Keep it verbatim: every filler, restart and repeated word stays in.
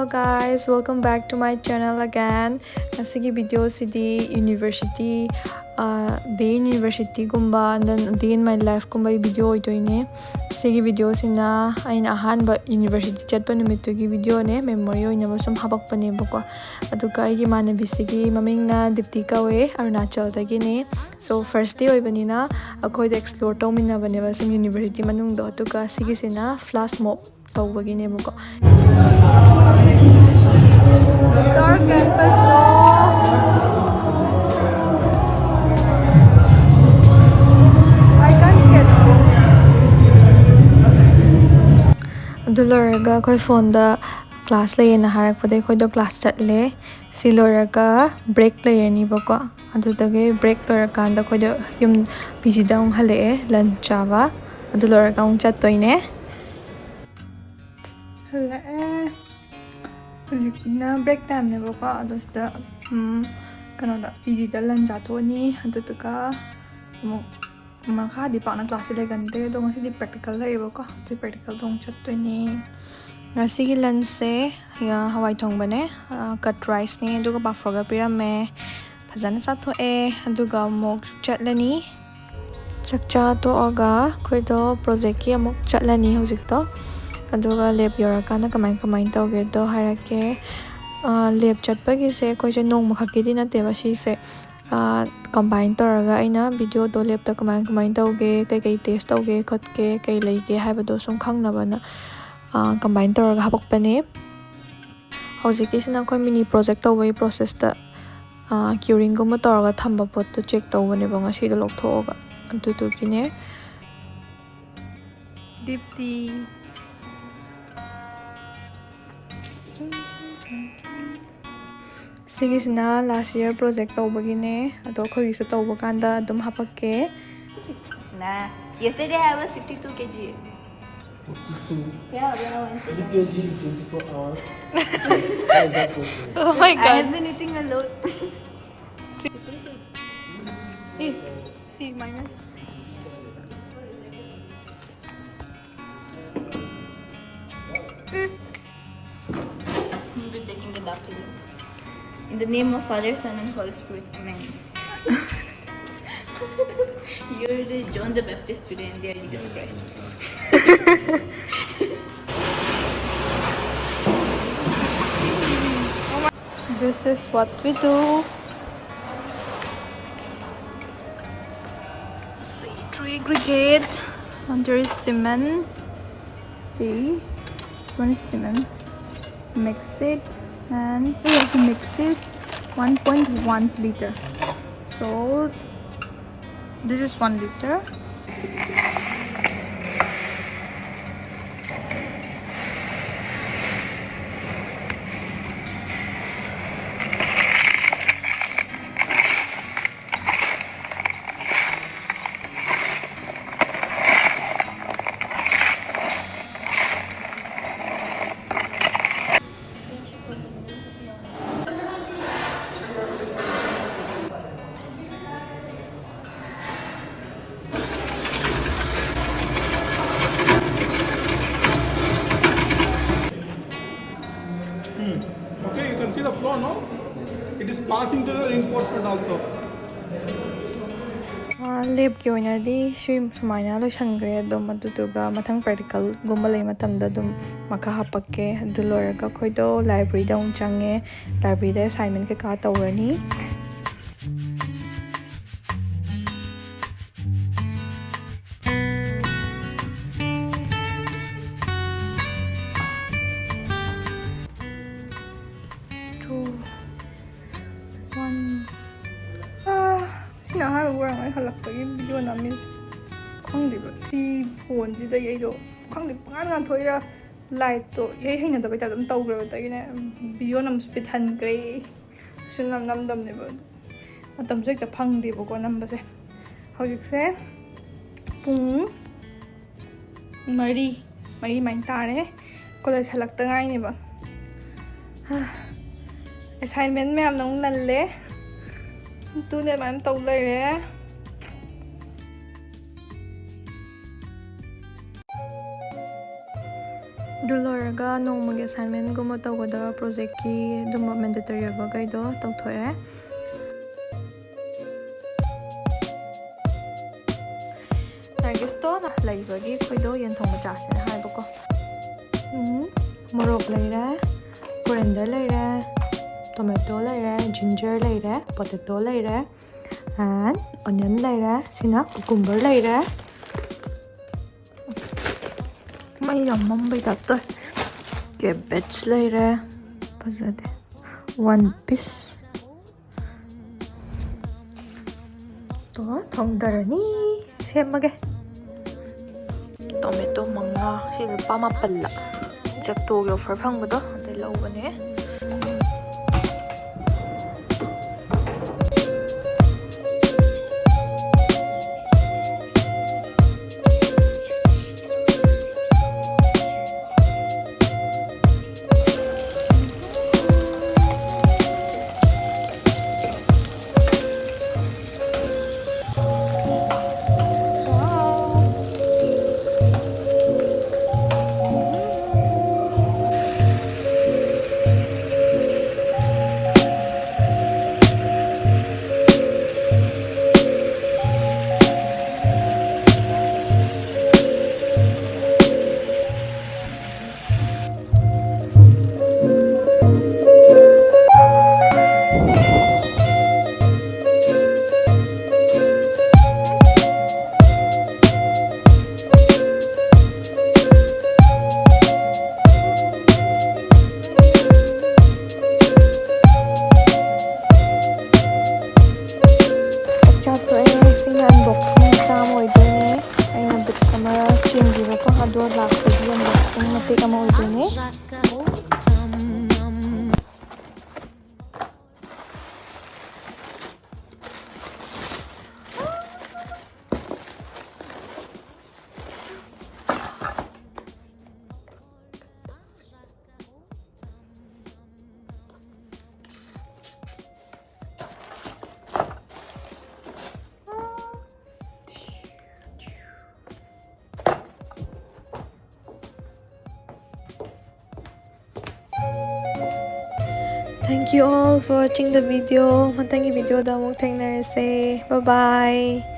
Guys, welcome back to my channel again. ꯉꯁꯤꯒꯤ video CD university, uh, day in university ꯒꯨꯝꯕ, and then day in my life ꯒꯨꯝꯕꯒꯤ video ꯑꯣꯏꯗꯣꯏꯅꯦ꯫ ꯁꯤꯒꯤ video ꯁꯤꯅ ꯑꯩꯅ ꯑꯍꯥꯟꯕ university ꯆꯠꯄ ꯅꯨꯃꯤꯠꯇꯨꯒꯤ video ꯅꯦ, memory ꯑꯣꯏꯅꯕ ꯁꯨꯝ ꯍꯥꯄꯛꯄꯅꯦꯕꯀꯣ꯫ ꯑꯗꯨꯒ ꯑꯩꯒꯤ ꯏꯃꯥꯟꯅꯕꯤꯁꯤꯒꯤ ꯃꯃꯤꯡꯅ ꯗꯤꯞꯇꯤ ꯀꯧꯋꯦ, ꯑꯔꯨꯅꯥꯆꯜꯗꯒꯤꯅꯦ꯫ So first day ꯑꯣꯏꯕꯅꯤꯅ ꯑꯩꯈꯣꯏꯗ explore ꯇꯧꯃꯤꯟꯅꯕꯅꯦꯕ ꯁꯨꯝ university ꯃꯅꯨꯡꯗꯣ꯫ ꯑꯗꯨꯒ ꯁꯤꯒꯤꯁꯤꯅ flash mob ꯇꯧꯕꯒꯤꯅꯦꯕꯀꯣ꯫ Our campus ꯗꯣ, I can't get through. ꯑꯗꯨ ꯂꯣꯏꯔꯒ ꯑꯩꯈꯣꯏ ꯐꯣꯟꯗ class ꯂꯩꯌꯦꯅ ꯍꯥꯏꯔꯛꯄꯗ ꯑꯩꯈꯣꯏꯗꯣ class ꯆꯠꯂꯦ꯫ ꯁꯤ ꯂꯣꯏꯔꯒ break ꯂꯩꯔꯅꯤꯕꯀꯣ꯫ ꯑꯗꯨꯗꯒꯤ break ꯂꯣꯏꯔꯀꯥꯟꯗ ꯑꯩꯈꯣꯏꯗꯣ ꯌꯨꯝ, ꯄꯤ ꯖꯤꯗ ꯑꯃꯨꯛ ꯍꯜꯂꯛꯑꯦ lunch ꯆꯥꯕ꯫ ꯑꯗꯨ ꯂꯣꯏꯔꯒ ꯑꯃꯨꯛ ꯆꯠꯇꯣꯏꯅꯦ꯫ ꯍꯜꯂꯛꯑꯦ꯫ ꯍꯧꯖꯤꯛꯅ break time ꯅꯦꯕꯀꯣ꯫ ꯑꯗꯣ ꯁꯤꯗ, ꯎꯝ, ꯀꯩꯅꯣꯗ, ꯄꯤ ꯖꯤꯗ lunch ꯆꯥꯊꯣꯛꯑꯅꯤ꯫ ꯑꯗꯨꯗꯨꯒ ꯑꯃꯨꯛ ꯃꯈꯥꯗꯤ ꯄꯥꯛꯅ class ꯁꯦ ꯂꯩꯒꯟꯗꯦ꯫ ꯑꯗꯣ ꯉꯁꯤꯗꯤ practical ꯂꯩꯌꯦꯕꯀꯣ꯫ ꯑꯗꯨꯏ practical ꯗꯣ ꯑꯃꯨꯛ ꯆꯠꯇꯣꯏꯅꯦ꯫ ꯉꯁꯤꯒꯤ lunch ꯁꯦ, ꯑ, ꯍꯋꯥꯏ ꯊꯣꯡꯕꯅꯦ, ꯑ, cut rice ꯅꯦ, ꯑꯗꯨꯒ ꯄꯥꯐꯣꯔꯒ ꯄꯤꯔꯝꯃꯦ꯫ ꯐꯖꯅ ꯆꯥꯊꯣꯛꯑꯦ꯫ ꯑꯗꯨꯒ ꯑꯃꯨꯛ ꯆꯠꯂꯅꯤ꯫ ꯆꯥꯛꯆꯥ ꯇꯣꯛꯑꯒ ꯑꯩꯈꯣꯏꯗꯣ project ꯀꯤ ꯑꯃꯨꯛ ꯆꯠꯂꯅꯤ ꯍꯧꯖꯤꯛꯇꯣ꯫ ꯑꯗꯨꯒ lab ꯌꯧꯔꯀꯥꯟꯗ ꯀꯃꯥꯏ ꯀꯃꯥꯏꯅ ꯇꯧꯒꯦꯗꯣ ꯍꯥꯏꯔꯛꯀꯦ꯫ ꯑ, lab ꯆꯠꯄꯒꯤꯁꯦ ꯑꯩꯈꯣꯏꯁꯦ ꯅꯣꯡꯃꯈꯛꯀꯤꯗꯤ ꯅꯠꯇꯦꯕ ꯁꯤꯁꯦ꯫ ꯑ, combine ꯇꯧꯔꯒ ꯑꯩꯅ video ꯗꯣ lab ꯇ ꯀꯃꯥꯏ ꯀꯃꯥꯏꯅ ꯇꯧꯒꯦ, ꯀꯩꯀꯩ test ꯇꯧꯒꯦ ꯈꯣꯠꯀꯦ, ꯀꯩ ꯂꯩꯒꯦ ꯍꯥꯏꯕꯗꯣ ꯁꯨꯝ ꯈꯪꯅꯕꯅ, ꯑ, combine ꯇꯧꯔꯒ ꯍꯥꯄꯛꯄꯅꯦ꯫ ꯍꯧꯖꯤꯛꯀꯤꯁꯤꯅ ꯑꯩꯈꯣꯏ mini project ꯇꯧꯕꯒꯤ process ꯇ, ꯑ, curing ꯒꯨꯝꯕ ꯇꯧꯔꯒ ꯊꯝꯕ ꯄꯣꯠꯇꯣ check ꯇꯧꯕꯅꯦꯕ ꯉꯁꯤꯗꯣ ꯂꯧꯊꯣꯛꯑꯒ꯫ ꯑꯗꯨꯗꯨꯒꯤꯅꯦ꯫ ꯗꯤꯞꯇꯤ꯫ ꯁꯤꯒꯤꯁꯤꯅ last year project ꯇꯧꯕꯒꯤꯅꯦ꯫ ꯑꯗꯣ ꯑꯩꯈꯣꯏꯒꯤꯁꯨ ꯇꯧꯕ ꯀꯥꯟꯗ ꯑꯗꯨꯝ ꯍꯥꯄꯛꯀꯦ꯫ Nah, yesterday I was fifty-two K G. fifty-two. Yeah, when I went to Fifty K G in twenty-four hours. How is that possible? Oh my God. I have been eating a lot. See, see, minus. Baptism. In the name of Father, Son, and Holy Spirit. Amen. You're the John the Baptist today, and they are Jesus Christ. This is what we do. See, three aggregate, and there is cement. See, one is cement. Mix it, and we have to mix this one point one liter. So this is one liter. Hmm. Okay, you can see the flow, no? It is passing to the reinforcement also. ꯂꯦꯞꯀꯤ ꯑꯣꯏꯅꯗꯤ ꯁꯤ ꯁꯨꯃꯥꯏꯅ ꯂꯣꯏꯁꯟꯈ꯭ꯔꯦ ꯑꯗꯨꯝ꯫ ꯑꯗꯨꯗꯨꯒ ꯃꯊꯪ ꯄ꯭ꯔꯦꯛꯇꯤꯀꯜꯒꯨꯝꯕ ꯂꯩ ꯃꯇꯝꯗ ꯑꯗꯨꯝ ꯃꯈꯥ ꯍꯥꯞꯄꯛꯀꯦ꯫ ꯑꯗꯨ ꯂꯣꯏꯔꯒ ꯑꯩꯈꯣꯏꯗꯣ ꯂꯥꯏꯕ꯭ꯔꯦꯔꯤꯗ ꯑꯃꯨꯛ ꯆꯪꯉꯦ꯫ ꯂꯥꯏꯕ꯭ꯔꯦꯔꯤꯗ ꯑꯦꯁꯥꯏꯟꯃꯦꯟ ꯀꯩꯀꯥ ꯇꯧꯔꯅꯤ꯫ Two, one. ꯑꯥ, ꯁꯤꯅ ꯑꯍꯥꯟꯕ ꯑꯣꯏꯔꯝꯒꯅꯤ ꯍꯜꯂꯛꯄꯒꯤ ꯚꯤꯗꯤꯑꯣ ꯅꯝꯃꯤꯁꯦ꯫ ꯈꯪꯗꯦꯕ, ꯁꯤ ꯐꯣꯟꯁꯤꯗꯒꯤ ꯑꯩꯗꯣ ꯈꯪꯗꯦ ꯄꯉꯥꯟ ꯉꯥꯟꯊꯣꯛꯏꯔꯥ, ꯂꯥꯏꯠꯇꯣ ꯏꯍꯩ ꯍꯩꯅꯗꯕꯩ ꯇꯥꯏꯞꯇ ꯑꯗꯨꯝ ꯇꯧꯈ꯭ꯔꯕꯗꯒꯤꯅꯦ ꯚꯤꯗꯤꯑꯣ ꯅꯝꯕꯁꯨ ꯕꯤꯠ ꯍꯟꯈ꯭ꯔꯦ꯫ ꯁꯨꯡꯅꯝ ꯅꯝꯗꯕꯅꯦꯕ ꯑꯗꯣ꯫ ꯃꯇꯝꯁꯨ ꯍꯦꯛꯇ ꯐꯪꯗꯦꯕꯀꯣ ꯅꯝꯕꯁꯦ꯫ ꯍꯧꯖꯤꯛꯁꯦ ꯄꯨꯡ ꯃꯔꯤ, ꯃꯔꯤ ꯃꯥꯏꯅ ꯇꯥꯔꯦ꯫ ꯀꯣꯂꯦꯖ ꯍꯜꯂꯛꯇ ꯉꯥꯏꯅꯦꯕ꯫ ꯑꯦꯁꯥꯏꯟꯃꯦꯟ ꯃꯌꯥꯝꯅ ꯑꯃꯨꯛ ꯅꯜꯂꯦ꯫ ꯑꯗꯨꯅꯦ ꯑꯗꯨꯃꯥꯏꯅ ꯇꯧ ꯂꯩꯔꯦ꯫ ꯑꯗꯨ ꯂꯣꯏꯔꯒ ꯅꯣꯡꯃꯒꯤ ꯑꯦꯁꯥꯏꯟꯃꯦꯟꯒꯨꯝꯕ ꯇꯧꯒꯗꯕ ꯄ꯭ꯔꯣꯖꯦꯛꯀꯤ ꯑꯗꯨꯝꯕ ꯃꯦꯟꯗꯦꯇꯔꯤ ꯑꯣꯏꯕꯈꯩꯗꯣ ꯇꯧꯊꯣꯛꯑꯦ꯫ ꯅꯔꯒꯤꯁꯇꯣ ꯂꯩꯕꯒꯤ ꯑꯩꯈꯣꯏꯗꯣ ꯌꯦꯟ ꯊꯣꯡꯕ ꯆꯥꯁꯦꯅ ꯍꯥꯏꯕꯀꯣ꯫ ꯎꯝ, ꯃꯣꯔꯣꯛ ꯂꯩꯔꯦ, ꯀꯣꯔꯦꯟꯗꯔ ꯂꯩꯔꯦ, ꯇꯣꯃꯦꯇꯣ ꯂꯩꯔꯦ, ꯖꯤꯟꯖꯔ ꯂꯩꯔꯦ, ꯄꯣꯇꯦꯇꯣ ꯂꯩꯔꯦ, and onion ꯂꯩꯔꯦ, ꯁꯤꯅ cucumber ꯂꯩꯔꯦ꯫ ꯃꯩ ꯌꯥꯝ ꯃꯝꯕꯩ ꯇꯥꯏꯞ ꯇꯧꯋꯦ꯫ Cabbage ꯂꯩꯔꯦ, ꯐꯖꯗꯦ, one piece꯫ ꯇꯣ ꯊꯣꯡꯗꯔꯅꯤ, ꯁꯦꯝꯃꯒꯦ꯫ ꯇꯣꯃꯦꯇꯣ ꯃꯉꯥ, ꯁꯤ ꯂꯨꯄꯥ ꯃꯥꯄꯜꯂ꯫ ꯖꯦꯞꯇꯣꯒꯤ offer ꯐꯪꯕꯗꯣ ꯑꯗꯩ ꯂꯧꯕꯅꯦ꯫ Thank you all for watching the video. ꯃꯊꯪꯒꯤ videoꯗ ꯑꯃꯨꯛ ꯊꯦꯡꯅꯔꯁꯦ. Bye bye.